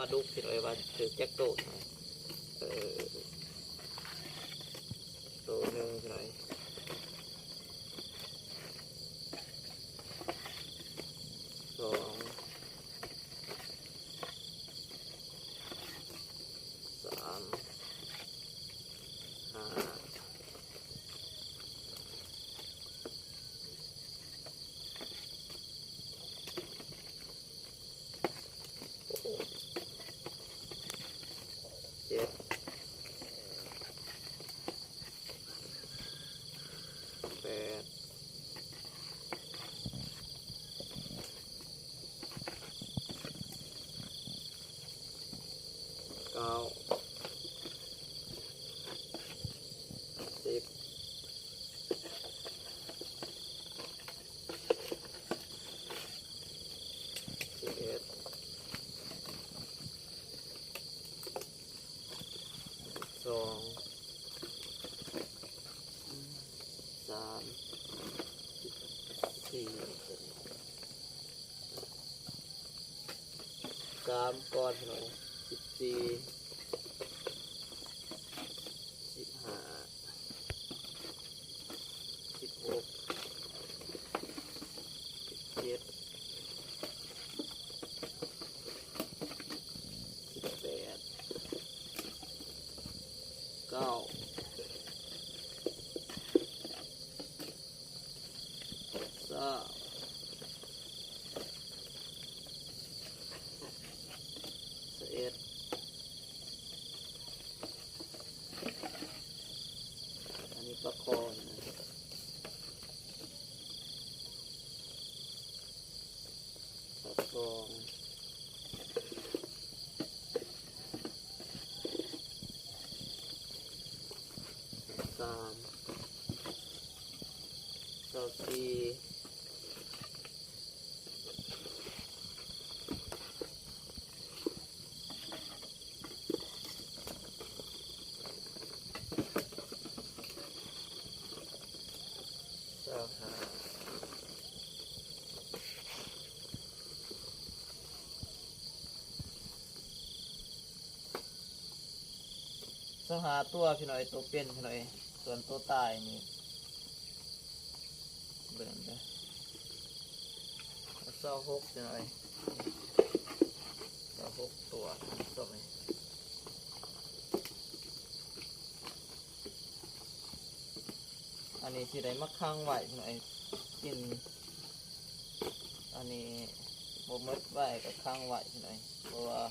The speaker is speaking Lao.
າດຸກພີ່ນ້ອງເອີຍ ວ່າຖືກຈັກໂຕ. ເອີ ໂຕໜຶ່ງພີ່ນ້ອງເອີຍ ສອງ ສາມ ຫ້າ ເຈັດ ແປດ ເກົ້າ ສິບ ສິບເອັດ ສອງ ສາມ ສີ່ ສາມກ່ອນພີ່ນ້ອງ ສິບສີ່ ສິບຫ້າ ສິບຫົກ ສິບເຈັດ ສິບແປດ ເກົ້າ ຊາວ ຊາວເອັດ ອັນນີ້ປາຄໍ່ນະ ຊາວສອງ ຊາວສາມ ຊາວສີ່ ຊາວຫ້າ ຊາວຫ້າຕົວພີ່ນ້ອງເອີຍ ໂຕເປັນພີ່ນ້ອງເອີຍ ສ່ວນໂຕຕາຍນີ້ ເບິ່ງເດີ ຊາວຫົກພີ່ນ້ອງເອີຍ ຊາວຫົກຕົວ ອັນນີ້ຊິໄດ້ມາຂັງໄວ້ພີ່ນ້ອງເອີຍ ກິນ ອັນນີ້ບໍ່ໝົດໄວ້ກໍຂັງໄວ້ພີ່ນ້ອງເອີຍ ເພາະວ່າ